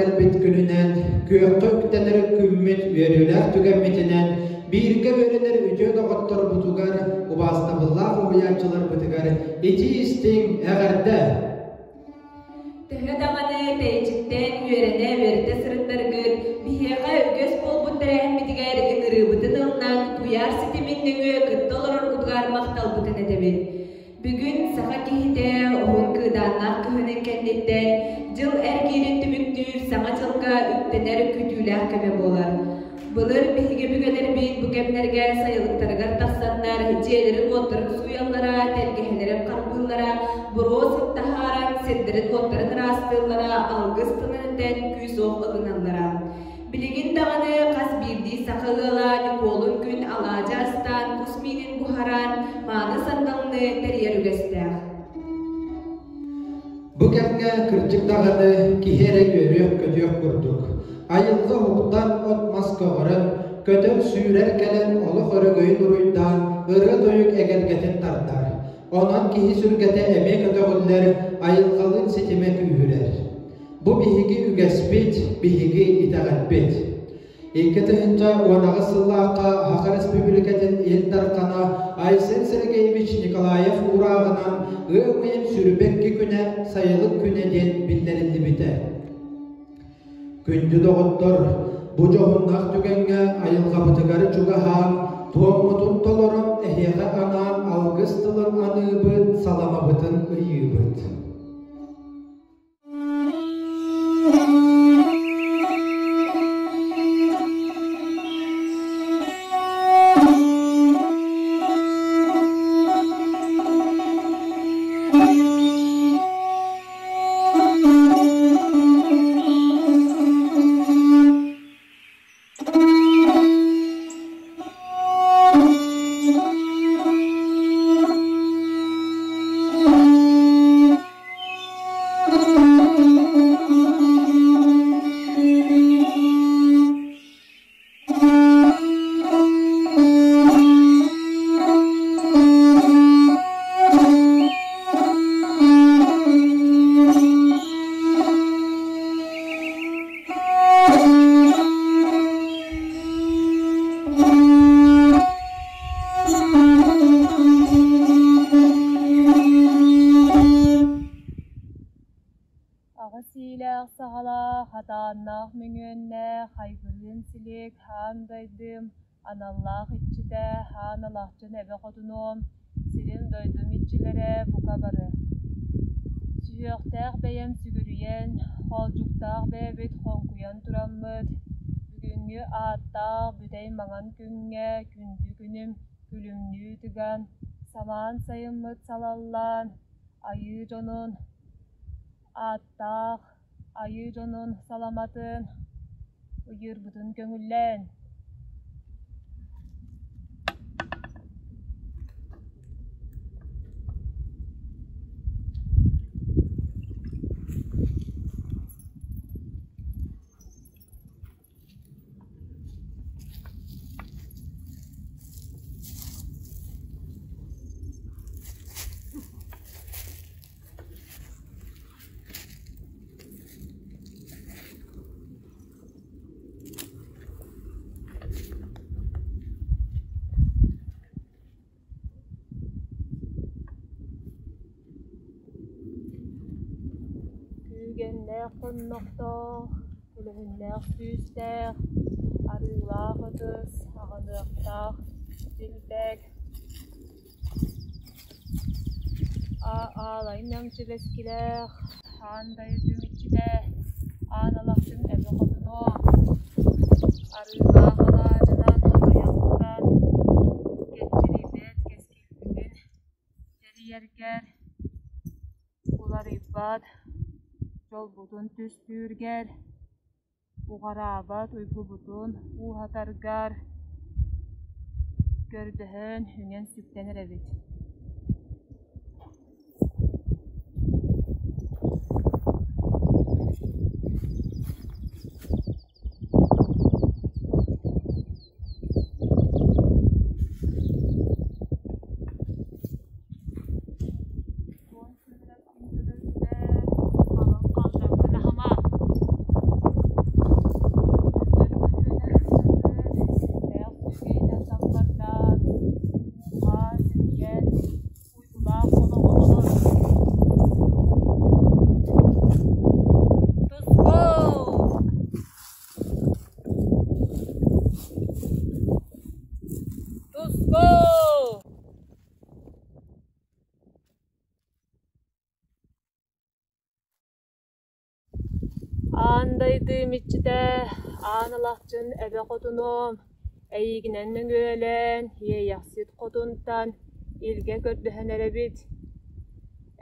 кэлбит күнүнэн, күөххэ үктэнэр күммүт үөрүүлээх түгэммитинэн, бииргэ үөрэнэр үтүө доҕотторбутугар, убаастабыллаах уһуйааччыларбытыгар итии-истиҥ эҕэрдэ! Төһө даҕаны тэйиччиттэн үөрэнэ-үөрэтэ сырыттаргыт, биһиэхэ үгэс буолбут тэрээһиммитигэр ыҥырыыбытын ылынан, куйаар ситимин нөҥүө кытта олороргутугар махталбытын этэбит. Бүгүн саха киһитэ уһун кыыдааннаах кыһынын кэнниттэн дьыл эргиирин түмүктүүр саҥа дьылга үктэнэр күүтүүлээх кэмэ буолар. Былыр биһиги өбүгэлэрбит бу кэмнэргэ сайылыктарыгар тахсаннар дьиэлэрин-уоттарын сууйаллара, тэлгэһэлэрин харбыыллара, буруо сыт таһааран сирдэрин-уоттарын ыраастыыллара, алгыс тылын этэн күүс-уох ылыналлара. Билигин даҕаны хас биирдии саха ыала Ньукуолун күн алаадьы астаан, кус миинин буһаран, мааны сандалыны тэрийэр үгэстээх. Бу кэмҥэ кырдьык даҕаны киһи эрэ үөрүөх-көтүөх курдук. Айылҕа уһуктан от-мас көҕөрөн, көтөр-сүүрэр кэлэн олох өрөгөйүн уруйдаан ырыа-тойук эгэлгэтин тардар. Онон киһи сүргэтэ эмиэ көтөҕүллэр, айылҕалыын ситимэ күүһүрэр. Бу биһиги үгэспит, биһиги итэҕэлбит. 2018 сыллаахха Саха Республикатын Ил Дархана Айсен Сергеевич Николаев уурааҕынан ыам ыйын сүрүбэкки күнэ сайылык күнэ диэн биллэриллибитэ. Күндү доҕоттор, бу дьоһуннаах түгэҥҥэ айылҕабытыгар чугаһаан, туоммутун толорон эһиэхэ анаан алгыс тылын аныыбыт, саламабытын ыйыыбыт. Аҕыс иилээх саҕалаах, хатааннаах мөҥүөннээх, айгырыын силик, хаан дайдым, аналлаах иччитэ, хаан алахчын эбэ хотунуом, сирим-дойдум иччилэрэ бука бары. Сүһүөхтээх бэйэм сүгүрүйэн, хоолдьуктаах бэйэбит хоҥкуйан тураммыт, бүгүҥҥү ааттаах бүтэй маҥан күҥҥэ күндү күнүм күлүмнүү тыган, самаан сайыммыт салаллаан, айыы дьонун ааттаах айыы дьонун саламатын ыйыырбытын көҥүллээн. Күүгэннээх хоннохтоох, көлөһүннээх сүүстээх, арыылаах ытыс, аҕыныахтаах силбэк, Аалай намчы бэскилээх, аан дойдум иччитэ, аан алахчын эбэ хотунуо, арыылаах алаадьынан айах тутан, кэччирийбэт кэскилбитин тэрийэргэр, уларыйбат дьолбутун түстүүргэр, уҕараабат уйгубутун ууһатаргар көрдөһөн үҥэн-сүктэн эрэбит. Аан дайдым иччитэ, Аан Алахчын эбэ хотунум, эйигинэн нөҥүөлээн, Иэйэхсит хотунтан илгэ көрдөһөн эрэбит.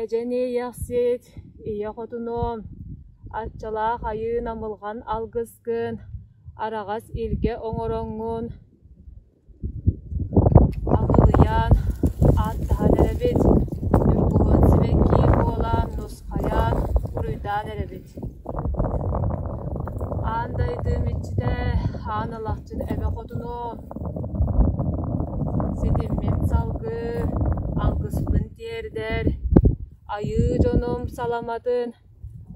Эдьэн Иэйэхсит, ийэ хотунум, аччалаах айыы намылҕан алгыскын, араҕас илгэ оҥороҥҥун, Аҕылыйан, ааттаһан эрэбит, ньургуһун сибэкки буолан нусхайан, уруйдаан эрэбит. Аан дойдум иччитэ, Аан Алахчын эбэ хотунум, ситиммин салгыы, алгыспын тиэрдэр, айыы дьонум саламатын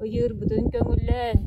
ыйыырбытын көҥүллээн.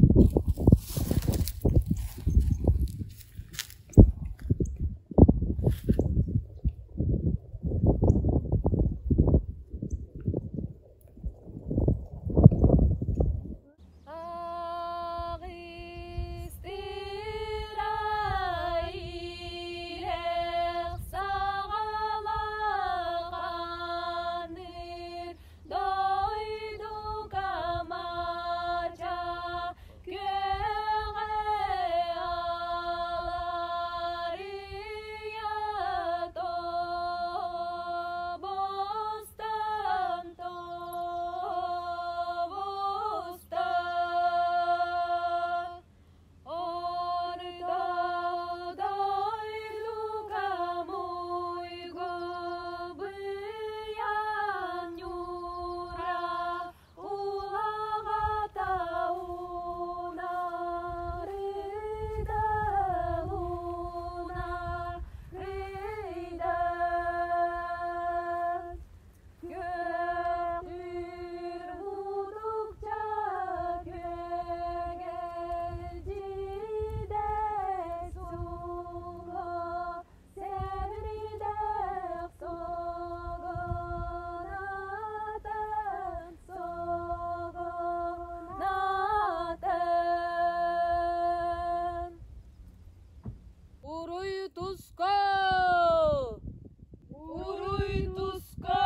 Уруй туско! Уруй туско!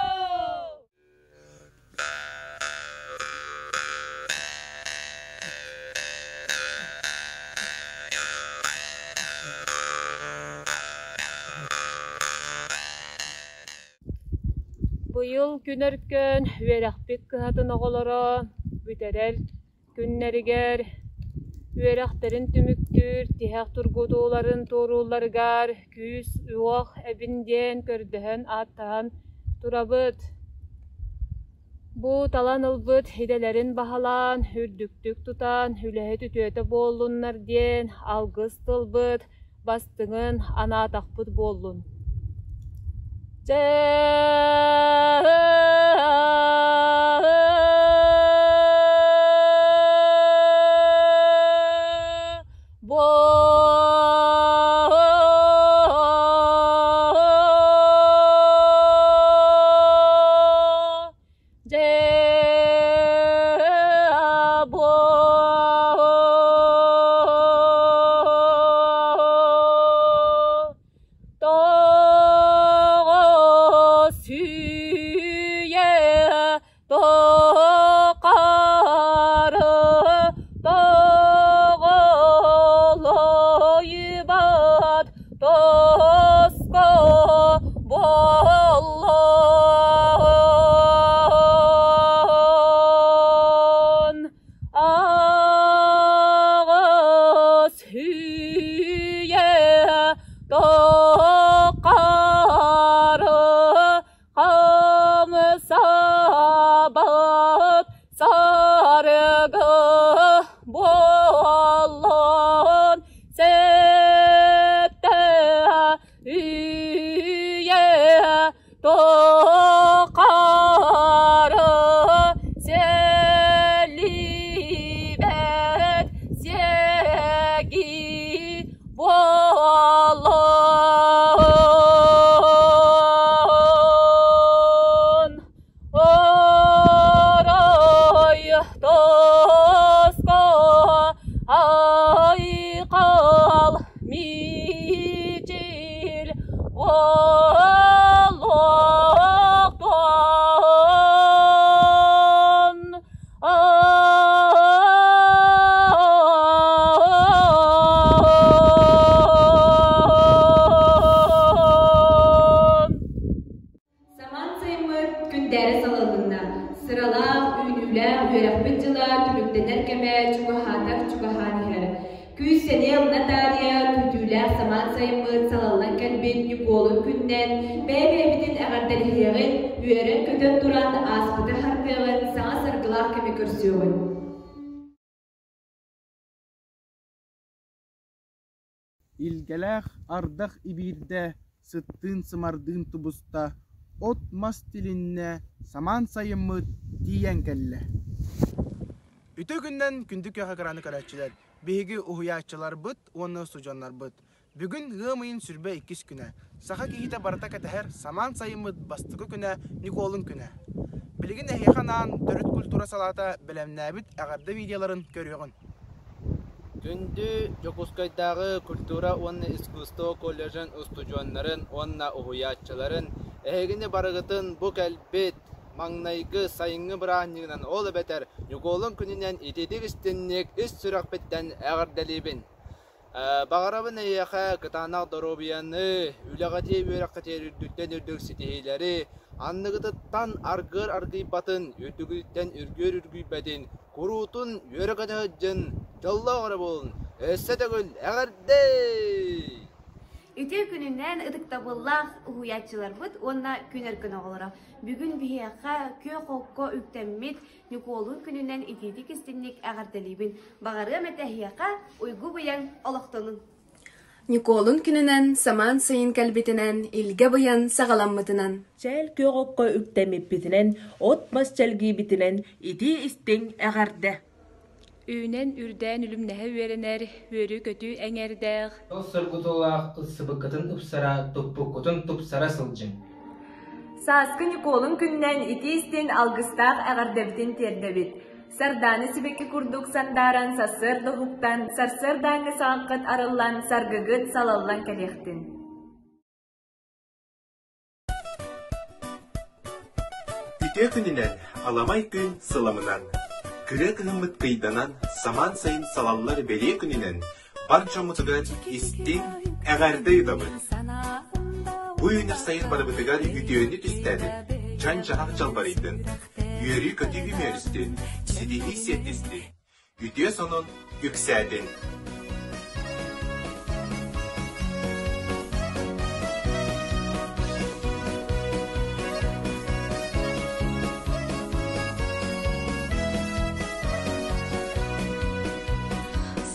Быйыл күн өркөн үөрэхпит кыһатын оҕолоро бүтэрэр күннэригэр үөрэхтэрин түмүктүүр тиһэх тургутууларын туоруулларыгар күүс-уох эбин диэн көрдөһөн-ааттаһан турабыт. Бу талан ылбыт идэлэрин баһылаан, үрдүктүк тутан, үлэһит үтүөтэ буоллуннар диэн алгыс тылбыт бастыҥын анаатахпыт буоллун. Чэ сайыммыт күндээрэ салалынна. Сыралаах, үүнүүлээх үөрэхпит дьыла түмүктэнэр кэмэ чугаһаатар чугаһаан иһэр. Күүс-сэниэ ылына таарыйа, күүтүүлээх самаан сайыммыт салаллан кэлбит Ньукуолун күнүнэн бэйэ-бэйэбитин эҕэрдэлэһиэҕин, үөрэн-көтөн туран ааспыты хардыаҕын, саҥа саргылаах кэми көрсүөҕүн. Илгэлээх ардах ибиирдэ, сыттыын-сымардыын тубуста, от-мас тилиннэ, самаан сайыммыт тиийэн кэллэ. Үтүө күнүнэн күндү күөх экраны көрөөччүлэр! Биһиги уһуйааччыларбыт уонна устудьуоннарбыт. Бүгүн ыам ыйын сүрбэ иккис күнэ. Саха киһитэ барыта кэтэһэр самаан сайыммыт бастакы күнэ Ньукуолун күнэ. Билигин эһиэхэ анаан төрүт культура салаата бэлэмнээбит эҕэрдэ видеоларын көрүөҕүн. Күндү Дьокуускайдааҕы культура уонна искусство колледжын устудьуоннарын уонна уһуйааччыларын эһигини барыгытын бу кэлбит маҥнайгы сайыҥҥы бырааһынньыгынан, ол эбэтэр Ньукуолун күнүнэн итиитик истинник ис сүрэхпиттэн эҕэрдэлиибин! Баҕарабын эйиэхэ кытаанах доруобуйаны, үлэҕитиэ үөрэххитигэр үрдүктэн үрдүк ситиһиилэри, анныгытыттан аргыар аргыйбатын, үрдүгүттэн үргүөр үргүйбэтин, куруутун үөрэ-көтө сылдьын, дьоллоох эрэ буолун! Өссө төгүл эҕэрдэ! Үтүө күнүнэн ытыктабыллаах уһуйааччыларбыт уонна күн өркөн оҕолоро! Бүгүн биһиэхэ күөх окко үктэммит Ньукуолун күнүнэн итиитик истинник эҕэрдэлиибин. Баҕарыам этэ эһиэхэ уйгу-быйаҥ олохтонун! Ньукуолун күнүнэн, самаан сайын кэлбитинэн, илгэ быйан саҕаламмытынан. Чээл күөх окко үктэммиппитинэн, от-мас чэлгийбитинэн итии-истиҥ эҕэрдэ! Үүнэн үрдээн үлүмнэһэ үөрэнэр, үөрүү-көтүү эҥэрдээх. Ол соргутуулаах ылсыбыккытын ыпсара, туппуккутун тупсара сылдьыҥ. Сааскы Ньукуолун күнүнэн итии-истиҥ алгыстаах эҕэрдэбитин тиэрдэбит. Сардаана сибэкки курдук сандааран сарсыарда уһуктан, сарсыардааҥҥы саҕаххыт арыллан, саргыгыт салаллан кэлиэхтин. Үтүө күнүнэн, аламай күн сыламынан, кырыа кыһыммыт кыйданан, самаан сайын салаллар бэлиэ күнүнэн бар дьоммутугар истиҥ эҕэрдэ ыытабыт! Бу үүнэр сайын барыбытыгар үтүөнү түстээтин, дьаҥ-дьаһах дьалбарыйдын, үөрүү-көтүү үмүөрүстүн, ситиһии сиэттистин! Үтүө сонун үксээтин!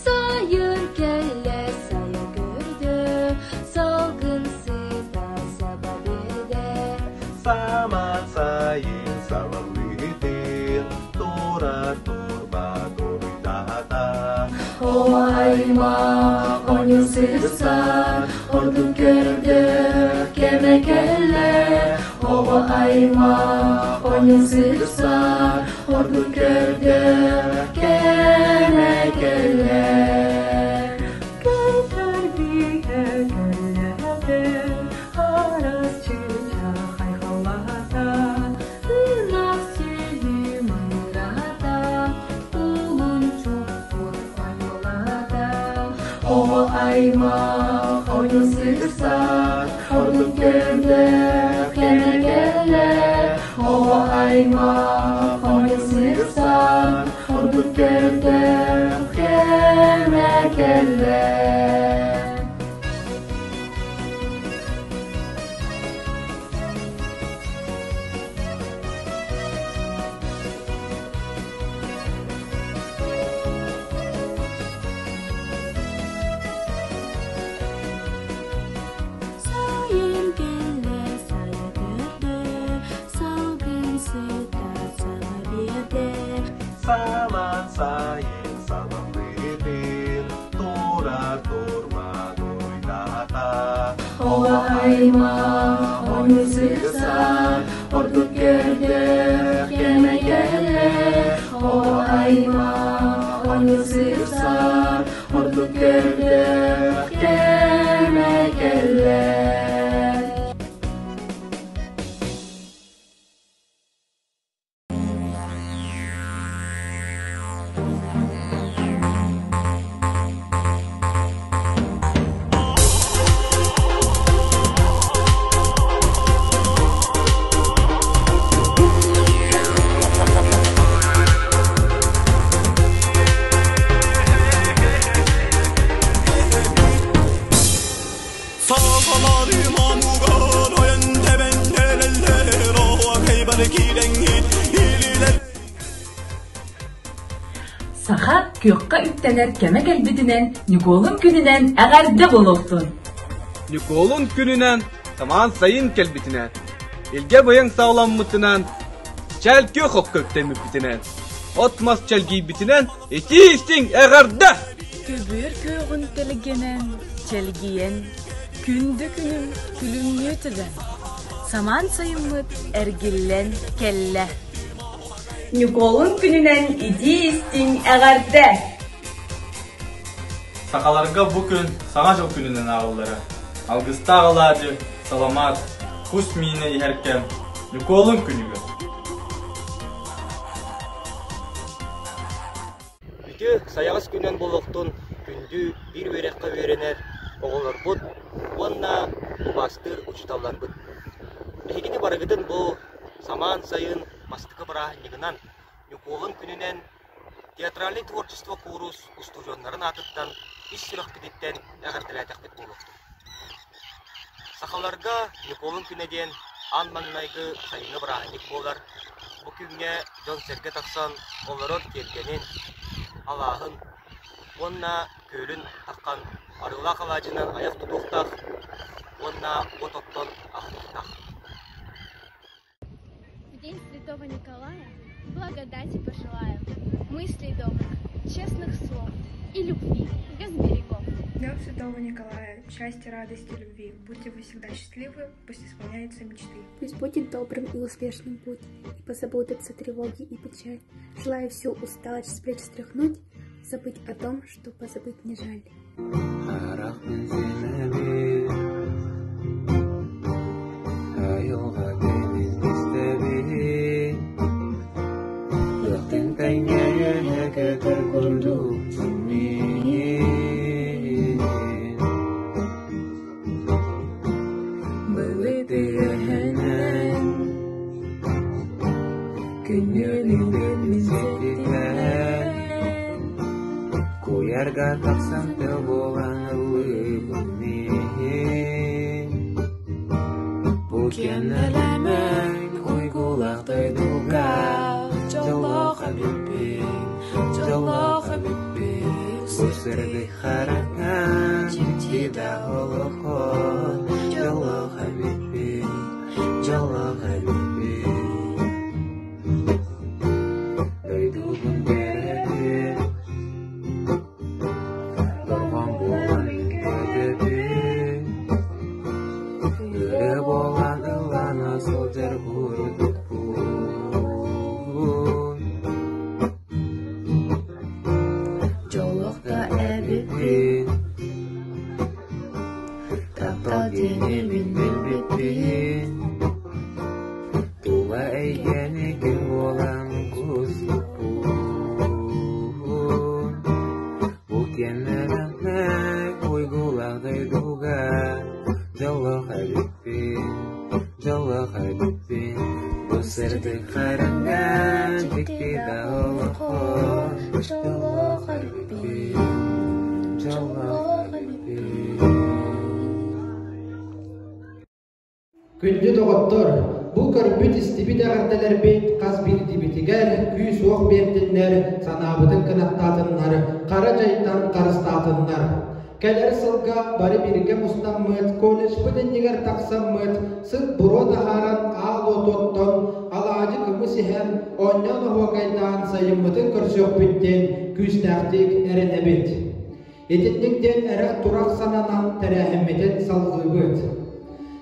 Сайын кэллэ, сайа көрдө, салгын сыта саба биэрдэ. Самаан сайын салаллыытын тура турба туруйдаата. О аймах оонньуу сырсан, ордук көрдө, кэмэ кэллэ. Оҕо аймах оонньуу сырсан, ордук көрдө, кэмэ кэллэ. Көтөр бигэ кэллээтэ, араас чыычаах айхаллаата, ынах сүөһү мыҥыраата, кулун чуппут ойуулаата. Оҕо аймах оонньуу сырсан, ордук көрдө, кэмэ кэллэ. Оҕо аймах оонньуу сырсан, ордук көрдө, кэмэ кэллэ. Сайын кэллэ, сайа көрдө, салгын сыта саба биэрдэ. Самаан сайын саламлыытын турар турба дуруйдаата. Оҕо аймах оонньуу сырсан, ордук көрдө, кэмэ кэллэ. Оҕо аймах оонньуу сырсан, ордук көрдө, кэмэ кэллэ. киирэҥҥит илиилэр Саха күөххэ үктэнэр кэмэ кэлбитинэн Ньукуолун күнүнэн эҕэрдэ буолуохтун! Ньукуолун күнүнэн самаан сайын кэлбитинэн, илгэ быйаҥ саҕаламмытынан, чээл күөх окко үктэммиппитинэн, от-мас чэлгийбитинэн итии-истиҥ эҕэрдэ! Көбүөр күөҕүн тэлгэнэн, чэлгийэн, күндү күнүм күлүмнүү тыган, самаан сайыммыт эргиллэн кэллэ. Ньукуолун күнүнэн итии-истиҥ эҕэрдэ! Сахаларга бу күн Саҥа дьыл күнүнэн ааҕыллара. Алгыстаах алаадьы, саламаат, кус миинэ иһэр кэм Ньукуолун күнүгэр. Үтүө сайаҕас күнүнэн буолуохтун күндү биир үөрэххэ үөрэнэр оҕолорбут уонна убаастыыр учууталларбыт. Биһигини барыгытын бу самаан сайын бастакы бырааһынньыгынан Ньукуолун күнүнэн театральнай творчество куурус устудьуоннарын аатыттан ис сүрэхпититтэн эҕэрдэлээтэхпит буолуохтун. Сахаларга Ньукуолун күнэ диэн аан маҥнайгы сайыҥҥы бырааһынньык буолар. Бу күҥҥэ дьон-сэргэ тахсан олорор тиэргэнин, алааһын уонна күөлүн таххан арыылаах алаадьынан айах тутуохтаах уонна уот оттон аһатыахтаах. В день Святого Николая благодати пожелаю, мыслей добрых, честных слов и любви без берегов. Днем Святого Николая, счастья, радости, любви. Будьте вы всегда счастливы, пусть исполняются мечты. Пусть будет добрым и успешным путь, и позаботятся тревоги и печаль. Желаю всю усталость с плеч стряхнуть, забыть о том, что позабыть не жаль. Харахпын симэбин, айылҕа кэмин истэбин, Ыахтын тэҥҥэ үөһэ көтөр курдук мин. Былыты үөһэнэн күннүөлүүбүн мин ситиһэн Куйарга тахсан тыл буолан ыллыыбын мин. Бу кэннэлэмэҥ уйгулаах дойдуга дьоллоох эбиппин, дьоллоох эбиппин. Бу сырдык хараҥа дьикти да олоххо дьоллоох эбиппин, дьоллоох эбиппин. Дойдубун кэрэбин, дорҕоон буолан көтөбүн, ырыа буолан ыллана сылдьар курдукпун. Дьоллоох да эбиппин, таптал диэни мин билбиппин. Тула эйгэни күн буолан куспуппун, Бу кэннэлэммэт уйгулаах дойдуга дьоллоох эбиппин, дьоллоох эбиппин. Бу сырдык хараҥа дьикти да олоххо дьоллоох эбиппин, дьоллоох эбиппин. Күндү доҕоттор, бу көрбүт-истибит эҕэрдэлэрбит хас биирдиибитигэр күүс-уох биэрдиннэр, санаабытын кынаттаатыннар, хара дьайтан харыстаатыннар. Кэлэр сылга бары бииргэ мустаммыт, колледжпыт иннигэр тахсаммыт, сыт-буруо таһааран аал уоту оттон, алаадьы кымыс иһэн, оонньоон оһуокайдаан сайыммытын көрсүөхпүт диэн күүстээхтик эрэнэбит. Итинник диэн эрэх-турах сананан тэрээһиммитин салҕыыбыт.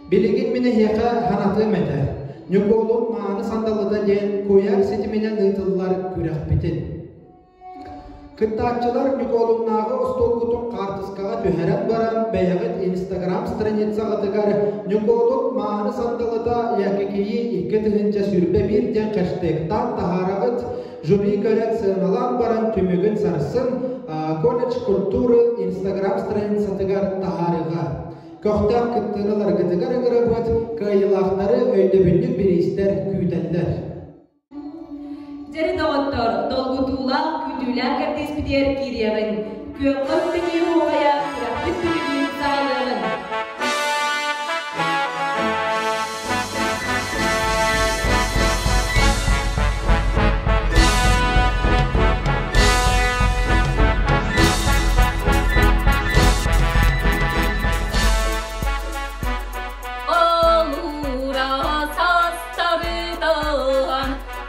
Билигин мин эһиэхэ санатыам этэ, Ньукуолун мааны сандалыта диэн куйаар ситиминэн ыытыллар күрэхпитин. Кыттааччылар Ньукуолуннааҕы остуолгутун хаартыскаҕа түһэрэн баран, бэйэҕит Инстаграм страницаҕытыгар Ньукуолун мааны сандалыта ЯККИ 2021 диэн хэштегтаан таһаараҕыт. Жюри көрөн сыаналаан баран түмүгүн сарсын колледж культуры Инстаграм страницатыгар таһаарыаҕа. Көхтөөх кыттыыны ыларгытыгар ыҥырабыт, кыайыылаахтары өйдөбүнньүк бириистэр күүтэллэр. Дьэри доҕоттор, долгутуулаах, күүтүүлээх кэрдииспитигэр киириэҕиҥ. Күөххэ үктэнии оһуохайа күрэхпит түмүгүн саҕалыаҕыҥ.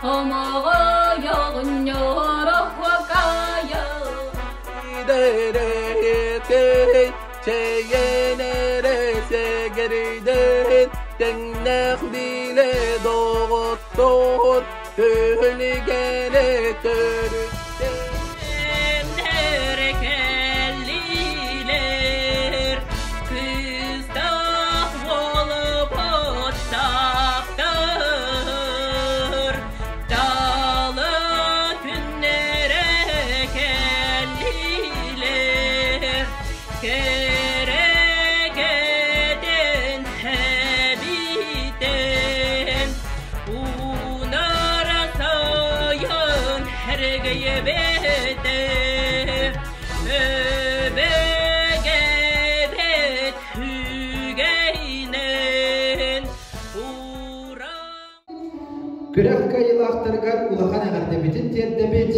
Хомоҕой оҕонньор оһуокайа Тэҥнээх билэ доҕоттоор, төһөлүгэрэ төрүттэр. Кэллилэр, кыыстаах уолу Далы күннэрэ кэллилэр, Кэрэгэтин эбитин, Унара сайын эргэйбитэ, Өбүгэбит үгэйинэн, Күрэх кыайыылаахтарыгар улахан эҕэрдэбитин тиэрдэбит.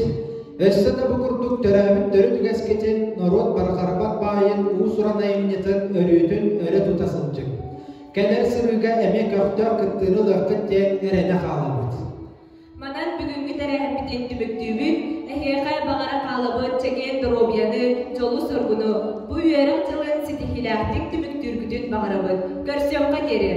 Өссө да бу курдук төрөөбүт төрүт үгэскитин, норуот барҕарбат баайын уус-уран айымньытын өрүүтүн өрө тута сылдьыҥ. Кэлэр сырыыга эмиэ көхтөөх кыттыыны ылыаххыт диэн эрэнэ хаалабыт. Манан бүгүҥҥү тэрээһиммитин түмүктүүбүт. Эһиэхэ баҕара хаалабыт чэгиэн доруобуйаны, дьолу-соргуну, бу үөрэх дьылын ситиһиилээхтик түмүктүүргүтүн баҕарабыт. Көрсүөххэ диэри!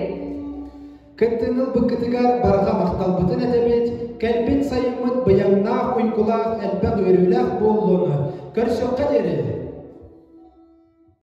Кыттыыны ылбыккытыгар барҕа махталбытын этэбит, кэлбит сайыммыт быйаҥнаах, уйгулаах, элбэх үөрүүлээх буоллун. Көрсүөххэ диэри!